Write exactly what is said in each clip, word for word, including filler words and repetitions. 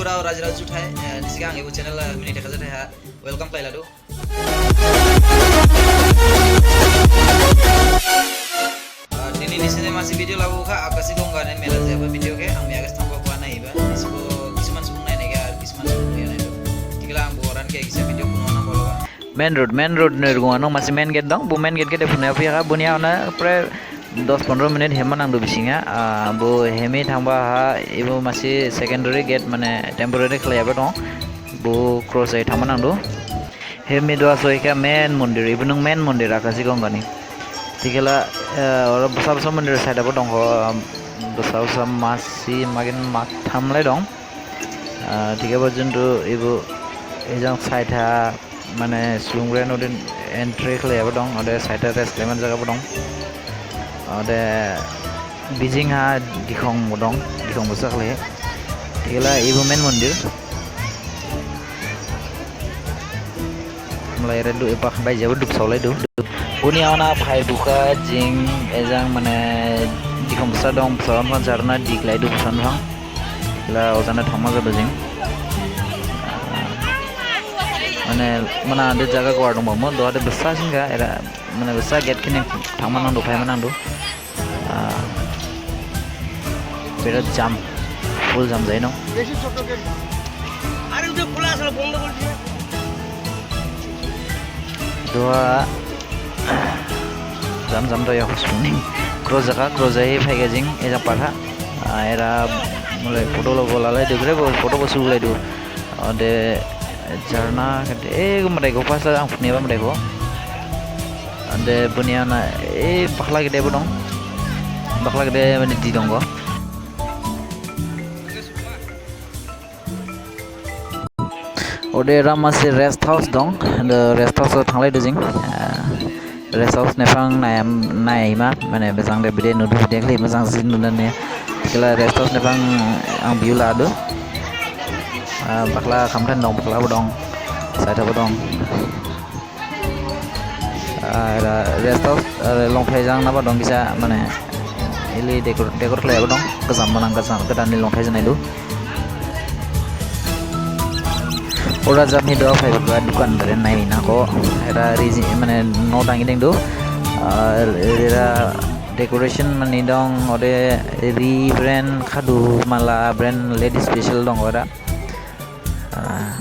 Rao rajirao juthai, eh, nisi khe ang ebo channel, eh, mini thekha jathai ha welcome khlailadu. Ah, dini nisi ne masi video labukha, Akashi Ganga ni mela jayaba video khe, ang miya khe thangba khe naiba, nisi bo kisuman subung nainai khe, ar kisuman subung naiya naidu. Thikhala ang bo ran khe kisa video phunu nang boloba. Main road, main road ni rugunga nung masi main gate dong, bo main gate khe de phunu yaphiya kha, boni yaona prai dos pondro minute hemma nangdu bisingha, ah, bo hemi thangba ha, ebo masi secondary gate, mane temporary khlaiyaba dong, bo cross jai thangma nangdu. Hemi duha soikha main mondir, ebo nung main mondir Akashi Ganga ni. Thikhala, eh, oro basa basa mondir side abo dong ho, basa basa masi magin maktham lai dong. Ah, thikhabo juntu ebo ejang side ha mane subungrao nodin entry khlaiyaba dong, ode side ha rest khlaima jagabo dong. Ode bijing ha dikhong bo dong, dikhong basa khlai. Thikhala ebo main mondir. Malai re du epak bai jabo duk saulai du. Boni yaona phaibukha jing ejang mane dikhong basa dong, basa basa jarna diklaidu basa basa. La ojana thangma jadu jing. Mane, mana de jaga guar dongba mo, duha de basa jingga, era, mane basa gate khe ning thangma nangdu, phaima nangdu. Ah, berat jam, full jam jai nong. Duha jam jam doya hosning. Cross jakha, cross jai phaikha jing, ejang patha. Ah, era, mulai photo lo bo lalaidu, khrip bo photo bo sulaidu. Ode jarna, eh, madai kho, first ang phunuyaba madai kho. Ode boni yaona, eh, bakhla gede bo dong. Bakhla gede mane di dong kho. Ode era masi rest house dong, ode rest house o thanglaidu jing. Ah, rest house ni phrang nai, naima, mane bejang de bede nudu bede khlai bejang si nudu ne. Thikhala rest house ni phrang ang view ladu. Ah, bakhla khamthan dong, bakhla bo dong, side bo dong. Ah, era rest house, ah, longthai jang naba dong kisa, mane, ili decor, decor khlaiyaba dong, gajam manang gajam, gadan ni longthai jang naidu. Ora jam hi do phaiba dukan beren nai nang kho, era riji, mane, no dang ideng du. Ah, era decoration mani dong, ode ri brand khadu mala brand ladies special dong ora. Ah,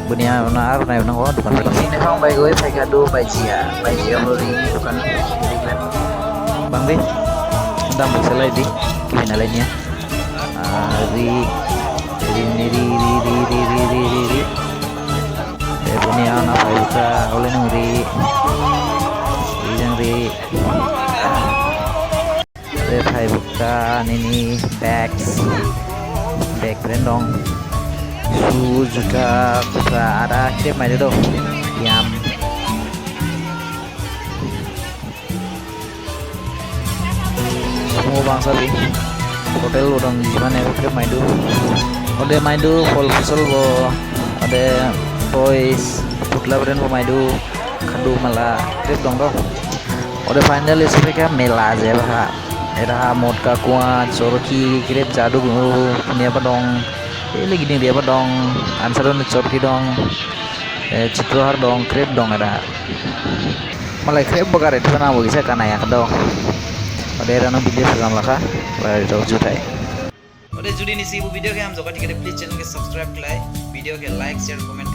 boni yaona ar nai nang kho dukan. Sini phang bai goi phaikha du bai jia, bai jia bo ri dukan. Bang bi, dam bo selai di, kibin alai niya. Ah, ri, ri, ri. Eh, boni yaona phaibukha, ole nung ri, ri jang ri. Ode phaibukha nini bags, bag brand dong, shoe, juta, kusa, ada khrip maidu do. Yam. Sumo bangsa bi. Hotel bo dong, jimane khrip maidu. Ode maidu, phol phusol bo. Ode toys, putla brand bo maidu. Khadu mala, khrip dong do. Ode finally sophaikha mela jeba ha. Era ha motka, kua, chorki, khrip jadu, phunuyaba dong. Ele giding riyaba dong. Ansarao ni chorki dong. Eh, chitrohar dong, khrip dong era. Malai khrip bo gari thibana bo kisa kanaya kdo. Ode era no video sajam lakha. Lai rok juthai. Ode judi nisi ebo video khe hamjaokha thikhade please channel khe subscribe khlai, video khe like, share, comment